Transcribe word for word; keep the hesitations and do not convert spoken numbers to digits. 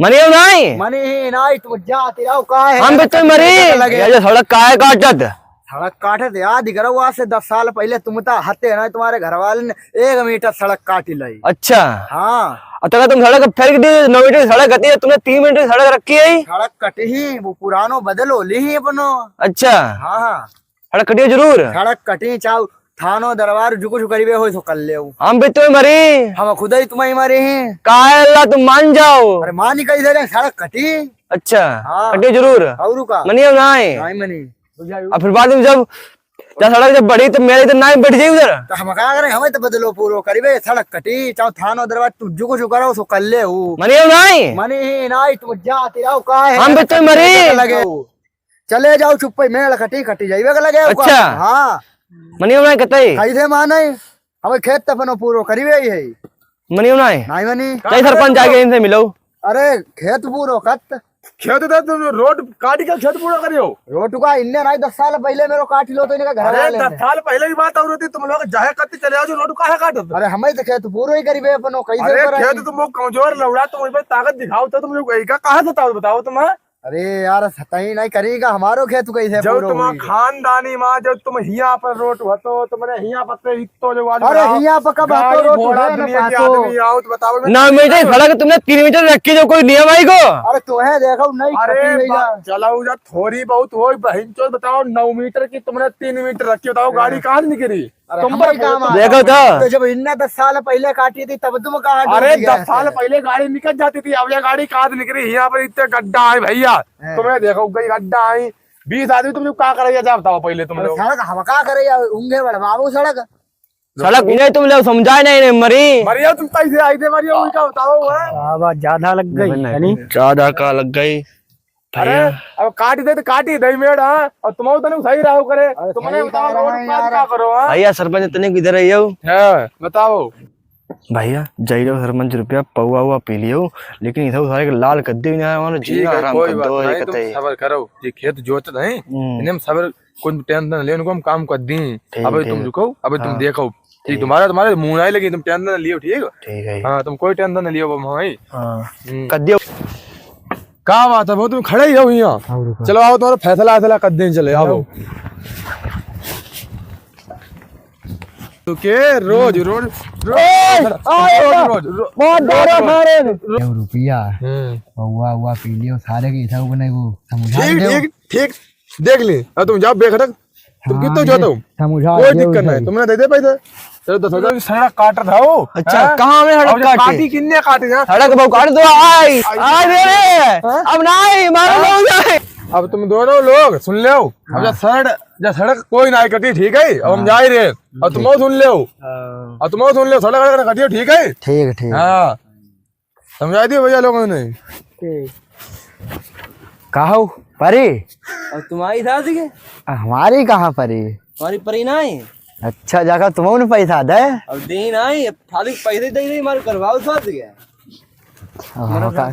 मनी हो नाई? मनी ही नाई, तुम जाती रहो, का है? हम भी तो मरी। लगे। ये सड़क काहे काटत? सड़क काटत याद ही करो, आज से दस साल पहिले तुम ता हते ना, तुम्हारे घर वाले ने एक मीटर सड़क काटी लाई। अच्छा। हाँ। और तका तुम सड़क फेंक दी, नौ मीटर की सड़क कटी है, तुमने तीन मीटर की सड़क रखी है। सड़क कटी ही, वो पुरानो बदल हो ली ही अपनो। अच्छा। हाँ, हाँ। सड़क कटी है जरूर। सड़क कटी, चाहो थानो दरबार जो कुछ करीबे हो, सो कर ले। हम भी तो मरी। हम खुद ही तुम्हें मरे हैं। काहे अल्लाह तुम मान जाओ। अरे मान ही कैसे रे, सड़क कटी। अच्छा। हाँ। कटी जरूर। और का? मनी हो नाई? नाई मनी। अब फिर बाद में जब, जब सड़क जब बढ़ी तो मेरे इधर नाई बैठ जाई उधर। तो हम का करें, हमें तो बदलो पूरो करीबे, सड़क कटी, चाहो थानो दरबार, तू जो कुछ करो, सो कर ले हो। मनी हो नाई? मनी ही नाई, तुम जाती रहो, का है? हम भी तो मरी। लगे। चले जाओ चुप्पे, मेड़ कटी, कटी जाइबे के लगे ओका। अच्छा। हाँ। मनी हो नाई कतई? कैसे माने? हमें खेत त अपनो पूरो करीबे ही है। मनी हो नाई? नाई मनी। कई सरपंच आगे इनसे मिलो। अरे खेत पूरो कत। खेत तो तुम रोड काटी के खेत पूरो करियो। रोड का इन्ने नाई, दस साल पहिले मेरो काट लो तो इनका घर अरे वाले दस ने। साल पहिले की बात और होती, तुम लोग जाहे कत्ती चले आओ जो रोड काहे काटत? अरे हमें तो खेत पूरो ही करीबे अपनो, कैसे अरे करें? खेत तुम लोग कमजोर लौड़ा, तुम इस पर ताकत दिखाओ तो तुम लोग का कहाँ से ताकत बताओ तुम? अरे यार, सताई नहीं करेगा, हमारो खेत कैसे जब पूरो तुम होई? खानदानी माँ, जब तुम हिया पर रोट हतो, तुमने हिया पर से इतो जो आज अरे बनाओ, हिया पर कब गाड़ी हतो रोट घोड़ा है ना दुनिया के पातो? आदमी आओ तो बताओ, मैं नौ मीटर सड़क तुमने तीन मीटर रखी, जो कोई नियम आई को? अरे तुम्हें देखो, नहीं अरे कटी हुई बा-, जा। चलाओ जा, थोड़ी बहुत हो, बहन चोद बताओ, नौ मीटर की तुमने तीन मीटर रखी, बताओ, गाड़ी हाँ। कहाँ से निकली? अरे तुम हमारे पर काम आ देखो तो। तो जब इन्ना दस साल पहिले काटी थी, तब तुम कहाँ अरे, डूब गए दस साल थे? पहिले गाड़ी निकल जाती थी, अब ये गाड़ी कहाँ से निकली? यहाँ पर इतने गड्ढा है भैया, हाँ। तुम्हें देखो, कई गड्ढा है, बीस आदमी तुम लोग का करे, जा बताओ पहिले तुम अरे लोग। सड़क हम का करे यार, ऊंगे बढ़वाओ सड़क। सड़क नहीं तुम लोग समझाए नहीं, नहीं मरी। मरिया तुम कैसे आई थे, मरिया उनका बताओ, है? बाबा ज्यादा लग गई, नहीं, है नी? नहीं। ज्यादा का लग गई? अरे, भैया। अब काटी दे तो काटी दे मेड़, हाँ? और तुम तने सही रहो करे। अरे, तुमने सही बताओ, कह रहे रोड हैं पार यार। का करो, हाँ? भैया, सरपंच तने किधर है यो? हाँ, बताओ। भैया, जाई रहो सरपंच रुपया, पौवा उवा पी लियो, लेकिन इधर सारे के लाल कर दियो, यहाँ हमारा ठीक जीना है, हराम कोई कर बात दो, नहीं, ये तुम कहते हैं। सबर करो, ये खेत जोत नहीं, हम्म। इन्हें हम सबर, कोई टेंशन नहीं ले, इनको हम काम कर दी। ठीक, अबे तुम ठीक। रुको, अबे तुम हाँ। देखो, ठीक, ठीक। तुम्हारा, तुम्हारे मुंह नहीं लगी, तुम टेंशन नहीं लियो, ठीक? ठीक है। हाँ, तुम कोई टेंशन नहीं लियो, अब हम हैं। हाँ। हम्म। कर दियो। का बात है, वो तुम खड़े ही हो यहाँ। हाँ, रुको। चलो आओ, तुम्हारा फैसला, फैसला कर दें, चले आओ। आओ। तो के रोज, रोज, रोज, ए, रोज, आ, रोज, आ, रोज, रोज, बहुत रोज, डरा रोज। खा रहे हैं। रोज। रुपया, हम्म। पौवा, उवा पी लियो, सारे के हिसाब को नहीं, वो समझा ठीक, दो। ठीक, ठीक, देख ले। अब तुम जाओ बेखटक, तुम हाँ, कितना ये जाते हो? समझा कोई दियो दिक्कत उसे। नहीं, तुमने दे दे पैसा। चलो, दस हजार। सड़क काट रहा हो। अच्छा, हाँ? कहाँ में सड़क और जो काटे? काटी किन्ने काटे ना? सड़क बहु काट दो, आई, आई। आई रे रे। हाँ? अब नहीं, मारो हाँ? लोग जाए। अब तुम दोनों लोग सुन लो, अब हाँ। जा सड़क, जा सड़क कोई ना कटी, ठीक है? अब हम हाँ। जाए रे, और तुम ठीक। सुन लो, हाँ। और तुम सुन लो, सड़क, सड़क कटियो, ठीक है? ठीक, ठीक। हाँ, समझा दियो भैया लोगों ने। ठीक। का हो, परी? और तुम्हारी सास के? आ, हमारी कहाँ परी? हमारी परी ना है। अच्छा, जाकर तुम उन पैसा दे। अब दे ना है, अब खाली पैसे दे दे, हमारे करवाओ सास के। हाँ, का?